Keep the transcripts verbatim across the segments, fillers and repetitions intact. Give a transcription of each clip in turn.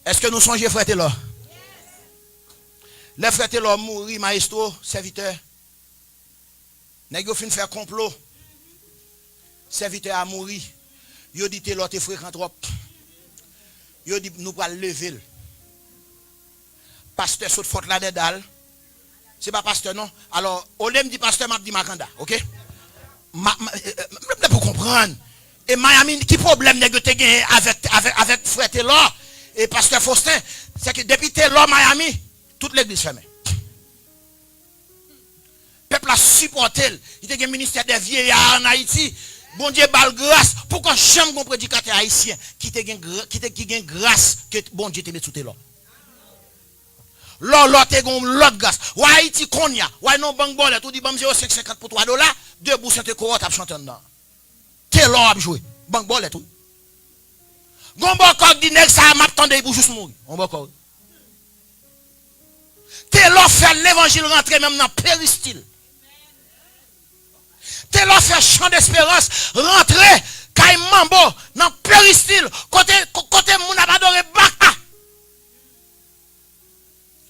Èske nou sonje frè Telò? Lè frè Telò mouri, mayestwo, sèvitè, nèg yo fin fè konplo. Sèvitè a mouri. Yo di Telò te frekan twòp. Yo di nou pral leve l. Pastè sot Fòt Ladèdal. Se pa pastè non. Alò, olye m di pastè, m ap di Makanda, oke? Ma, ma, eh, eh, m vle pou konprann. E Miami, ki pwoblèm nèg yo te genyen avèk, avèk, avèk frè Telò e pastè Fosten? Se ke depi Telò Miami, tout legliz fèmen. Pèp la sipòte l. Li te gen ministè dè vyeya an Ayiti. Bondye ba l gras. Poko janm gon predikatè ayisyen ki te gen gra-, ki te, ki gen gras ke Bondye te met sou Telò. Lòlò te gen yon lòt gras. W a Ayiti kounye a. W a nan bank bòlèt, ou di ban m zewo senk senkant pou twa dola, Debout Senteko w ap chante anndan. Telò ap jwe. Bank bòlèt, wi. Gon bòkò k di nèg sa a, m ap tande l pou jous mouri. Yon bòkò, wi. Telò fè levanjil rantre menm nan peristil. Telò fè Chan Desperans rantre kay Manbo nan peristil, kote, ko-, kote moun ap adore baka.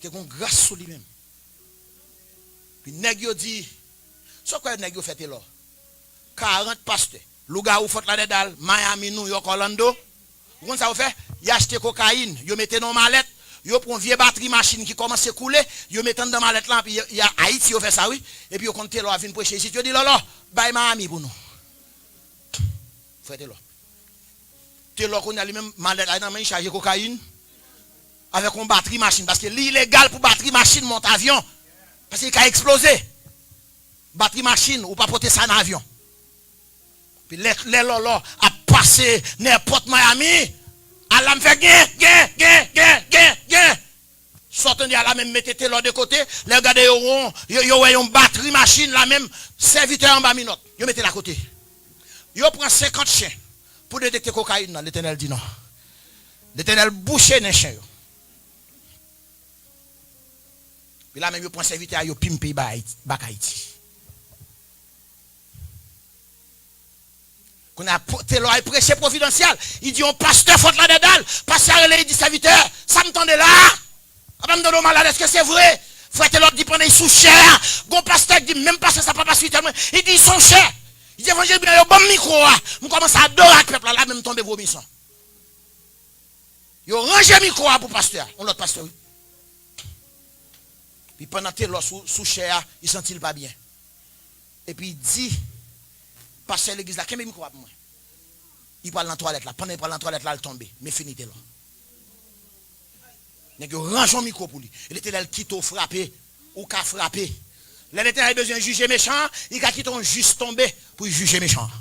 Te gon gras sou li menm. Pi nèg yo di, sa w kwè nèg yo fè Telò? Karant pastè, lougawou Fòt Ladèdal, Miami, New York, Orlando. Ou konn sa yo fè? Y achte kokayin, yo mete nan yon malèt, yo pran vye batri machin ki kòmanse koule, yo mete anndan malèt la, epi y a, y a Ayiti yo fè sa, wi. Epi yo konn Telò a vin preche isit, yo di, Lòlò, bay Miami pou nou. Frè Telò. Telò kounye a li menm, malèt la nan men l chaje kokayin, avèk yon batri machin, paske li ilegal pou batri machin monte avyon, paske li ka eksploze. Batri machin, ou pa pote sa nan avyon. Pi lè, lè Lòlò ap pase nenpòt Miami, alam fè gen, gen, gen, gen, gen, gen. Sa w tande a la menm mete Telò de kote, lè yo gade yo won, yo, yo wè yon batri machin la menm, sèvitè anba minòt, yo mete l akote. Yo pran senkant chen pou detekte kokayin nan, Letènèl di non. Letènèl bouche nen chen yo. Pi la menm yo pran sèvitè a, yo pimpe l bay Ayiti, bak Ayiti. Kounye a, po-, Telò al preche Pwovidansyèl. Li di yon pastè Fòt Ladèdal. Pastè a rele, li di, sèvitè, sa m tande la a, apa m tande w malad, èske se vre? Frè Telò di pandan li sou chè a, gon pastè ki di, menm pastè sa pa pastè mwen. Li di, se yon chè. Li di, evanjèlis Byen, yo ban m mikwo a. M kòmanse adore ak pèp la, la menm m tonbe vomi san. Yo ranje mikwo a pou pastè a. Yon lòt pastè, wi. Pi pandan Telò sou, sou chè a, li santi l pa byen. Epi li di pastè legliz la, kenbe mikwo a pou mwen. Li pral nan twalèt la. Pandan li pral nan twalèt la, l tonbe. Men fini Telò. Nèg yo ranje yon mikwo pou li. E Letènèl kite w frape, ou ka frape. Lè Letènèl bezwen jije mechan an, li ka kite yon jis tonbe pou l jije mechan an.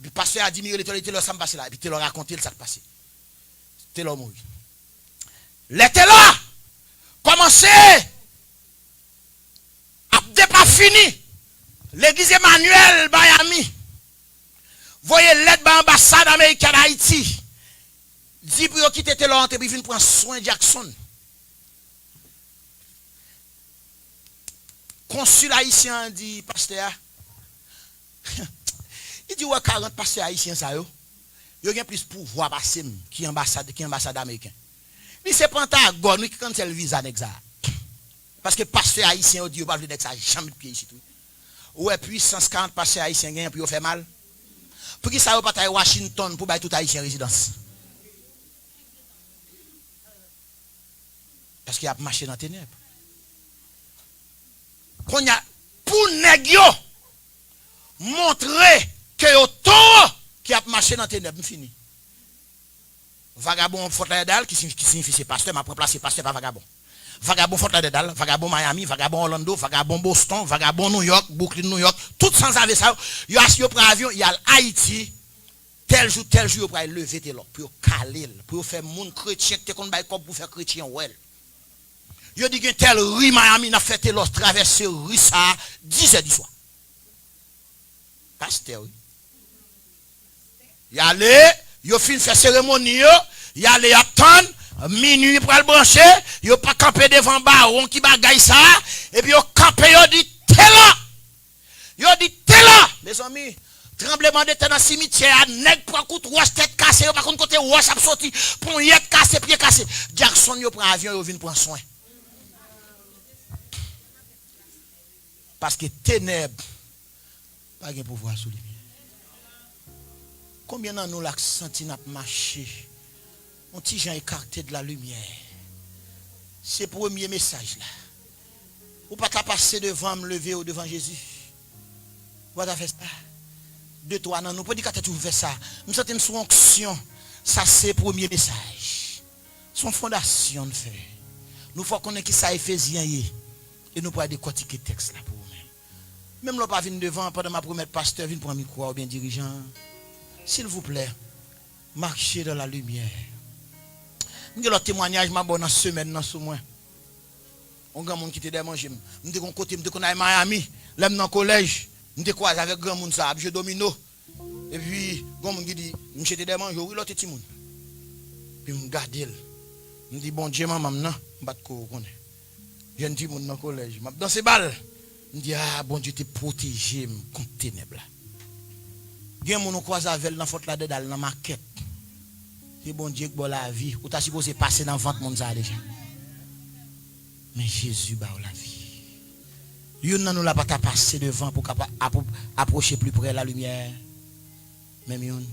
Epi pastè a admire Letènèl, Telò, sa m pase la. Epi Telò rakonte l sa k pase. Telò mouri. Lè Telò kòmanse ap depafini, legliz Emmanuel Miami voye lèt bay anbasad ameriken an Ayiti, di pou yo kite Telò antre pou l vin pran swen Jackson. Konsil ayisyen an di pastè a, li di, ou wè karant pastè ayisyen sa yo, yo gen plis pouvwa pase m ki anbasad, ki anbasad ameriken. Li se Pantagòn, wi, ki kansèl viza nèg sa a. Paske pastè ayisyen yo di yo pa vle nèg sa a janm met pye isit, wi. Ou wè pwisans karant pastè ayisyen genyen pou yo fè mal? Poukisa yo pa t al Washington pou bay tout ayisyen rezidans? Paske y ap mache nan tenèb. Kounye a, pou nèg yo montre ke yo towo, ke y ap mache nan tenèb, m fini. Vagabon Fòt Ladèdal, ki siyifi, ki siyifi se pastè, m ap ranplase pastè pa vagabon. Vagabon Fòt Ladèdal, vagabon Miami, vagabon Orlando, vagabon Boston, vagabon New York, Brooklyn, New York, tout sanzave sa yo, yo as-, yo pran avyon, y al Ayiti, tèl jou, tèl jou, yo pral leve Telò, pou yo kale l, pou yo fè moun kretyen ki te konn bay kòb pou fè kretyen wè l. Yo di gen tèl ri Miami, n ap fè Telò travèse ri sa a dizè di swa. Pastè, wi. Y ale, yo fin fè seremoni yo, y ale, y ap tann, minui pral branche, yo pa kanpe devan bawon ki bagay sa a, epi yo kanpe, yo di, Telò! Yo di, Telò! Mezanmi, Tranblemanntè nan simityè a, nèg pran kout wòch, tèt kase, yo pa konn kote wòch ap soti, ponyèt kase, pye kase. Jackson yo pran avyon, yo vin pran swen. Paske tenèb pa gen pouvwa sou limyè. Konbyen nan nou la k santi n ap mache yon ti jan ekate de la limyè? Se premye mesaj la. Ou pa ta pase devan m, leve w devan Jezi. Ou pa ta fè sa. De twa nan nou, predikatè toujou fè sa. M santi m sou onksyon. Sa se premye mesaj. Se yon fondasyon n fè. Nou fè w konnen ki sa Efezyen ye. E nou pral dekòtike tèks la pou ou menm. Menm lè w pa vin devan, pandan m ap remèt pastè vin pran mikwo a oubyen dirijan an, silvouplè, mache dans la lumière. M gen lòt temwanyaj m ap ba w nan semèn nan sou mwen. Yon granmoun ki te dèyè manje m. M te gon kote, m te konn al Miami. Lè m nan kolèj, m te kwaze avèk granmoun sa ap jwe domino. Epi, gon moun ki di, "Misye te dèyè manje w, wi, lè w te timoun." Epi m gade l. M di, "Bondye manman m nan, m pa t ko konnen." Jèn timoun nan kolèj. M ap danse bal. M di, "A, Bondye te pwoteje m kont tenèb la." Gen moun ou kwaze avè l nan Fort Lauderdale, nan makèt. Se Bondye k ba w lavi. Ou ta sipoze pase nan vant moun sa a deja. Men Jezi ba w lavi. Youn nan nou la pa ta pase devan pou kapab apwo-, apwoche pli pre la limyè. Menm youn.